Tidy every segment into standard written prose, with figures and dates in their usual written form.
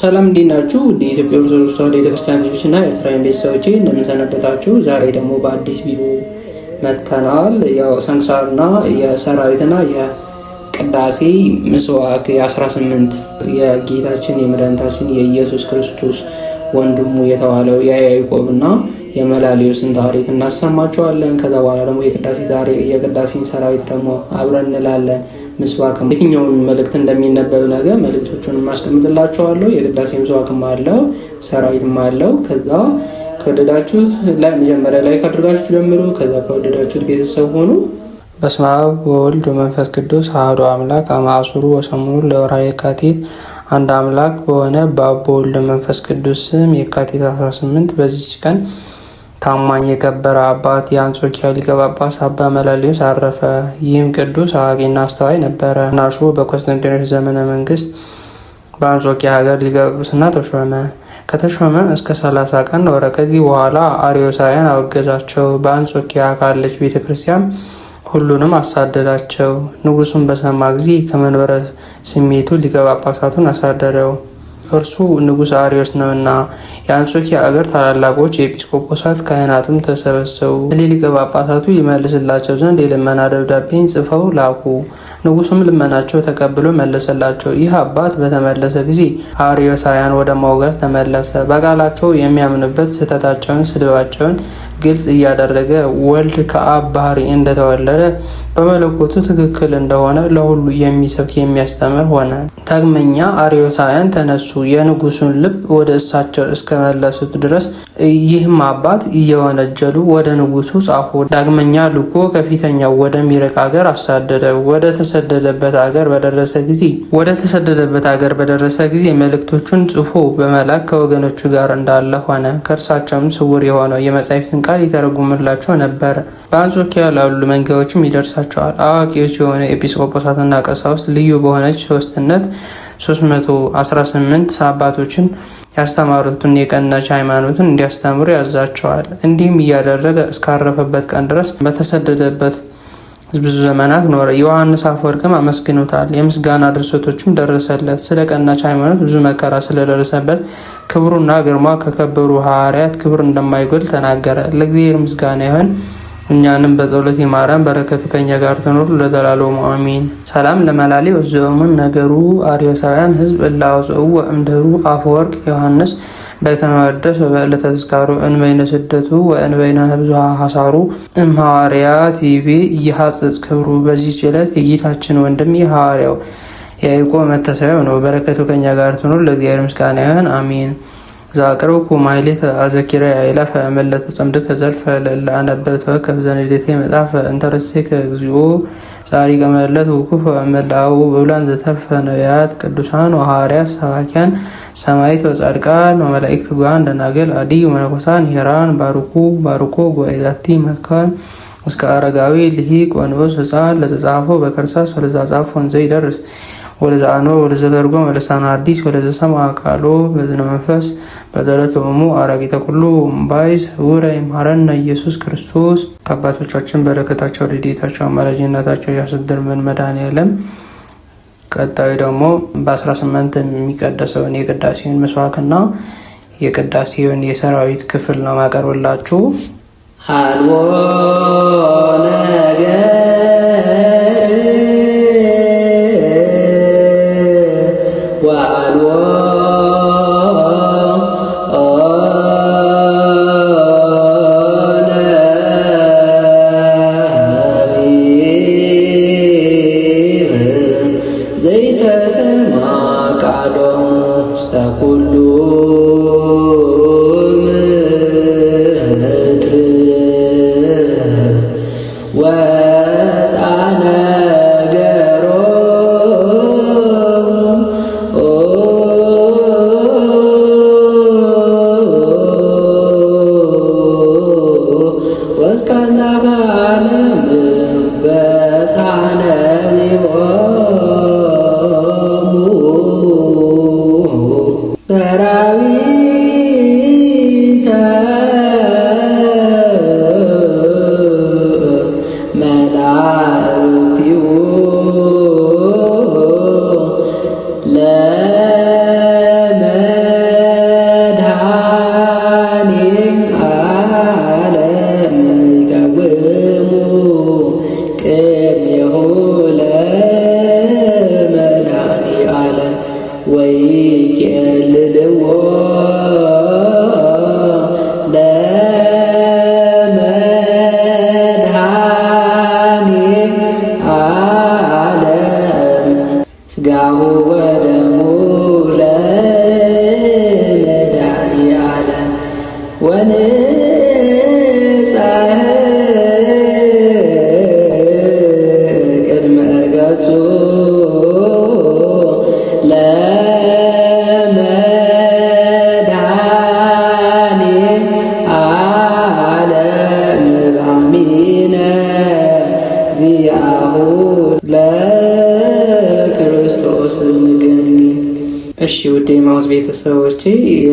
ሰላም እንዴት ናችሁ? የኢትዮጵያ ኦርቶዶክስ ተዋሕዶ ቤተክርስቲያን ልጆች እና ኤርትራውያን ቤተሰቦቼ እንደምን ሰነበታችሁ? ዛሬ ደግሞ በአዲስ ቪዲዮ መጥተናል። ያው ስንክሳርና የሰራዊትና የቅዳሴ ምስዋክ የ18 የጌታችን የመድኃኒታችን የኢየሱስ ክርስቶስ ወንድሙ የተባለው የያዕቆብና የመላልዮስን ታሪክ እናሰማችኋለን። ከዛ በኋላ ደግሞ የቅዳሴ ታሪክ የቅዳሴን ሰራዊት ደግሞ አብረን እንላለን። ምስዋክም የትኛውን መልእክት እንደሚነበብ ነገ መልእክቶቹን ማስቀምጥላችኋለሁ። የቅዳሴ ምስዋክም አለው፣ ሰራዊትም አለው። ከዛ ከወደዳችሁት ላይ መጀመሪያ ላይ ካድርጋችሁ ጀምሩ። ከዛ ከወደዳችሁት ቤተሰብ ሆኑ። በስመ አብ ወወልድ ወመንፈስ ቅዱስ አሐዱ አምላክ አመ ዐሡሩ ወሰሙኑ ለወርኃ የካቲት አንድ አምላክ በሆነ በአብ በወልድ መንፈስ ቅዱስ ስም የካቲት 18 በዚች ቀን ታማኝ የከበረ አባት የአንጾኪያ ሊቀ ጳጳስ አባ መላልዮስ አረፈ። ይህም ቅዱስ አዋቂና አስተዋይ ነበረ። ናሹ በኮንስታንቲኖስ ዘመነ መንግስት በአንጾኪያ ሀገር ሊቀ ጵጵስና ተሾመ። ከተሾመ እስከ 30 ቀን ኖረ። ከዚህ በኋላ አርዮሳውያን አወገዛቸው። በአንጾኪያ ካለች ቤተ ክርስቲያን ሁሉንም አሳደዳቸው። ንጉሱን በሰማ ጊዜ ከመንበረ ስሜቱ ሊቀ ጳጳሳቱን አሳደደው። እርሱ ንጉሥ አርዮስ ነውና። የአንጾኪያ አገር ታላላቆች የኤጲስቆጶሳት ካህናቱም ተሰበሰቡ። ሊቀ ጳጳሳቱ ይመልስላቸው ዘንድ የልመና ደብዳቤን ጽፈው ላኩ። ንጉሱም ልመናቸው ተቀብሎ መለሰላቸው። ይህ አባት በተመለሰ ጊዜ አርዮሳውያን ወደ ማውጋዝ ተመለሰ። በቃላቸው የሚያምኑበት ስህተታቸውን፣ ስድባቸውን ግልጽ እያደረገ ወልድ ከአብ ባህሪ እንደተወለደ በመለኮቱ ትክክል እንደሆነ ለሁሉ የሚሰብክ የሚያስተምር ሆነ። ዳግመኛ አርዮሳውያን ተነሱ። የንጉሱን ልብ ወደ እሳቸው እስከመለሱት ድረስ ይህም አባት እየወነጀሉ ወደ ንጉሱ ጻፉ። ዳግመኛ ልኮ ከፊተኛው ወደሚርቅ አገር አሳደደ። ወደ ተሰደደበት አገር በደረሰ ጊዜ ወደ ተሰደደበት አገር በደረሰ ጊዜ መልእክቶቹን ጽፎ በመላክ ከወገኖቹ ጋር እንዳለ ሆነ። ከእርሳቸውም ስውር የሆነው የመጻሕፍትን ቃል ይተረጉምላቸው ነበር። በአንጾኪያ ላሉ መንጋዎችም ይደርሳቸዋል። አዋቂዎች የሆነ ኤጲስቆጶሳትና ቀሳውስት ልዩ በሆነች ሶስትነት 318 አባቶችን ያስተማሩትን የቀናች ሃይማኖትን እንዲያስተምሩ ያዛቸዋል። እንዲህም እያደረገ እስካረፈበት ቀን ድረስ በተሰደደበት ብዙ ዘመናት ኖረ። ዮሐንስ አፈወርቅም አመስግኖታል። የምስጋና ድርሰቶችም ደረሰለት። ስለ ቀናች ሃይማኖት ብዙ መከራ ስለደረሰበት ክብሩና ግርማ ከከበሩ ሐዋርያት ክብር እንደማይጎል ተናገረ። ለእግዚአብሔር ምስጋና ይሁን። እኛንም በጸሎት ይማረን፣ በረከቱ ከኛ ጋር ትኑር ለዘላለሙ አሜን። ሰላም ለመላልዮስ ዘእሙን ነገሩ አርዮሳውያን ሕዝብ እለ አውጽኡ ወእምድኅሩ አፈወርቅ ዮሐንስ በከመ ወደስ ወበዕለተ ተዝካሩ እንበይነ ስደቱ ወእንበይነ ብዙኃ ሐሳሩ እምሐዋርያት ይቤ ኢይሐጽጽ ክብሩ። በዚህች ዕለት የጌታችን ወንድም የሐዋርያው የያዕቆብ መታሰቢያው ነው። በረከቱ ከኛ ጋር ትኑር ለእግዚአብሔር ምስጋና ይሁን አሜን። ዛቅርብኩ ማሕሌተ አዘኪረ አእላፈ እምእለ ተጸምድከ ዘልፈ ለእለ አነበብተ ከብዘንዴቴ መጽሐፈ እንተረሴከ እግዚኦ ጻድቀ መለት ውኩፍ እምእለ ብዑላን ዘተርፈ ነቢያት ቅዱሳን ወሐዋርያት ሰባኪያን ሰማዕት ወጻድቃን ወመላእክት ጉባኤ ደናግል አዲዩ መነኮሳን ሄራን ባርኩ ባርኮ ጉባኤ ዛቲ መካን እስከ አረጋዊ ልሂቅ ወንዑስ ህፃን ለተጻፎ በከርሳስ ወለዘጻፎ እንዘ ይደርስ ወለዘአኖ ወለዘተርጎመ ወለሳና አዲስ ወለዘሰምዐ ቃሎ በዝነ መንፈስ በጸሎተ እሙ አራቂተ ኩሉ እምባይስ ውረ ይምሐረነ ኢየሱስ ክርስቶስ። ከአባቶቻችን በረከታቸው ረድኤታቸው አማላጅነታቸው ያሳድርብን መድኃኔዓለም። ቀጣዩ ደግሞ በ18 የሚቀደሰውን የቅዳሴውን ምስዋክና የቅዳሴውን የሰራዊት ክፍል ነው ማቀርብላችሁ። አልቦ ነገር ወአልቦ ነቢብ ዘይተሰማ ቃሎሙ ውስተ ኩሉ ምድር ወፅአ ነገሮሙ እስከ ዓለም በፅሐ ነቢቦሙ ሰራዊተ መላእክቲሁ መድኃኔ ዓለም ባሚነ ዚአሁ ለክርስቶስ ንገኒ። እሺ ውድ የማውዝ ቤተሰቦቼ፣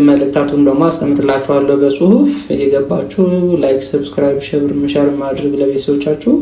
መልእክታቱን ደግሞ አስቀምጥላችኋለሁ በጽሁፍ፣ እየገባችሁ like፣ subscribe፣ share ማድረግ ለቤተሰቦቻችሁ።